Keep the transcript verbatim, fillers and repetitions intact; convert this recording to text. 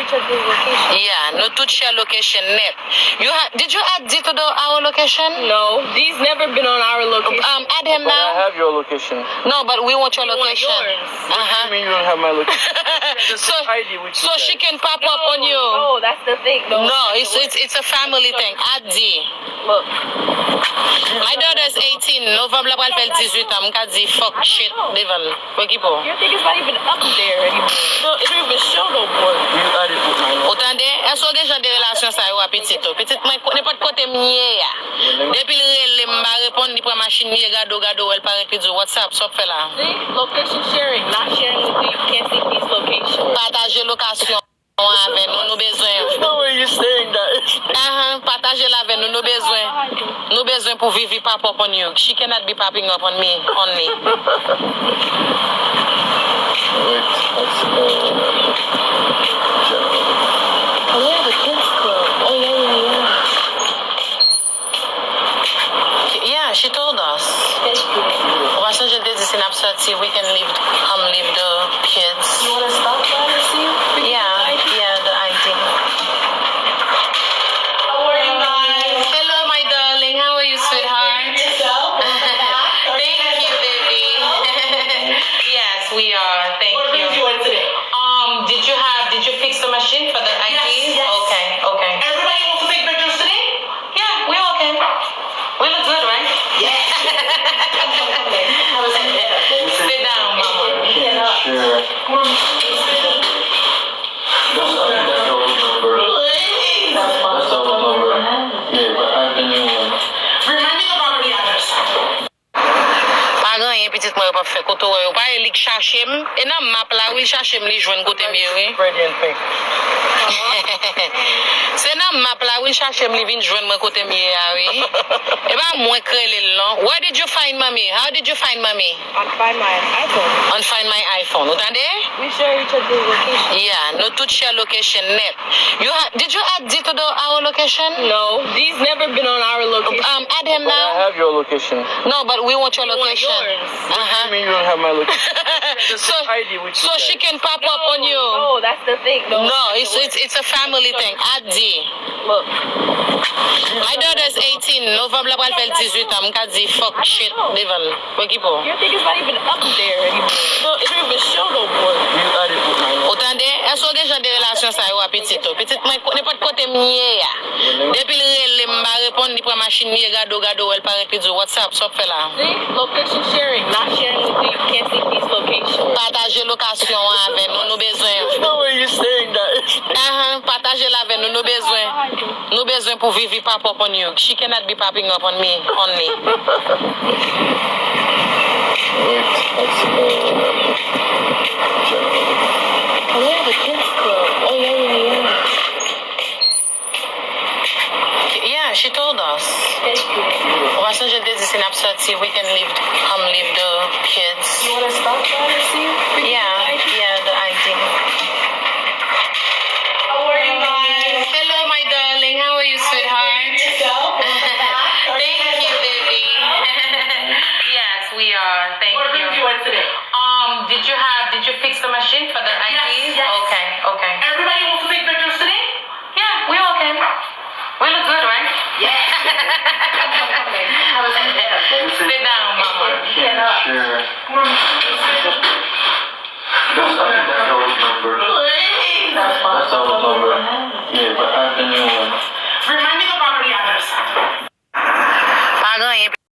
Yeah, nou tout share location nèt. You ha- did you add D to the our location? No, D's never been on our location. Um, add him now. But I have your location. No, but we want your location. We want yours. What do you mean you don't have my location? So, I D with you guys. So she can pop up on you. No, that's the thing. No, it's it's it's a family thing. Add D. Look. My daughter is eighteen. Novanm la pral fè l dizuit an. M ka di fuck shit devan l. Okipe w. Your thing is not even up there anymore. No, it don't even show no more. You added with my number. Ou tande? Èske w gen jan de relasyon sa yo a pitit ou? Pitit mwen, nenpòt kote m ye a. Depi l rele m, m pa reponn, li pran machin li, gade w, gade w, wè l parèt, li di w, "What's up? Sa w ap fè la?" See? Location sharing, not sharing with you. You can't see D's location. Pataje lokasyon an avè nou, nou bezwen. There's no way you're saying that. Ahan, pataje l avè nou, nou bezwen. Nou bezwen pou Vivi pop up on you. She cannot be popping up on me only. Wait, what's, uh, General? Oh, yeah, the kids club. Oh, yeah, yeah, yeah. Yeah, she told us. Thank you. Ou pa sonje l te di si n ap sòti, we can leave, come leave the kids. You wanna stop by and see if we can get the I D? Yeah, yeah, the I D. How are you guys? Hello, my darling. How are you, sweetheart? Yourself? Thank you, baby. Yes, we are. Thank you. What brings you in today? Um, did you have, did you fix the machine for the I D? Yes, yes. Okay, okay. Everybody wants to take pictures today? Yeah, we okay. We look good, right? Yes. Sit down, mama. Sure. That's, I think that's the old number. Please. That's the old number. Yeah, but I have the new one. Remind me the property address. Pa gen anyen, pitit mwen yo p ap fè. Kote w wè yo pa ye, li k chache m. E nan map la, wi, l chache m, li jwenn kote m ye, wi. Pretty and pink. Se nan map la, wi, l chache m, li vin jwenn mwen kote m ye a, wi. E pa mwen k rele l, non. Where did you find mommy? How did you find mommy? On Find My iPhone. On Find My iPhone. Ou tande? We share each other's location. Yeah, nou tout share location nèt. You ha- did you add D to the our location? No, D's never been on our location. Um, add him now. But I have your location. No, but we want your location. We want yours. Uh-huh. What do you mean you don't have my location? There's an I D with you guys. So she can pop up on you. No, that's the thing. No, it's it's it's a family thing. Add D. Look. My daughter is eighteen. Novanm la pral fè l dizuit an. M ka di fuck shit devan l. Okipe w. Your thing is not even up there anymore. No, it don't even show no more. You added with my number. Ou tande? Èske w gen jan de relasyon sa yo a pitit ou? Pitit mwen, nenpòt kote m ye a. Depi l rele m, m pa reponn, li pran machin li, gade w, gade w, wè l parèt, li di w, "What's up? Sa w ap fè la?" See? Location sharing, not sharing with you. You can't see D's location. Pataje lokasyon an avè nou, nou bezwen. There's no way you're saying that. Ahan, pataje l avè nou, nou bezwen. Nou bezwen pou Vivi pop up on you. She cannot be popping up on me only. Wait, what's, uh, General? Oh, yeah, the kids club. Oh, yeah, yeah, yeah. Yeah, she told us. Thank you. Ou pa sonje l te di si n ap sòti, we can leave, come leave the kids. You wanna stop by and see if we can get the I D? Yeah,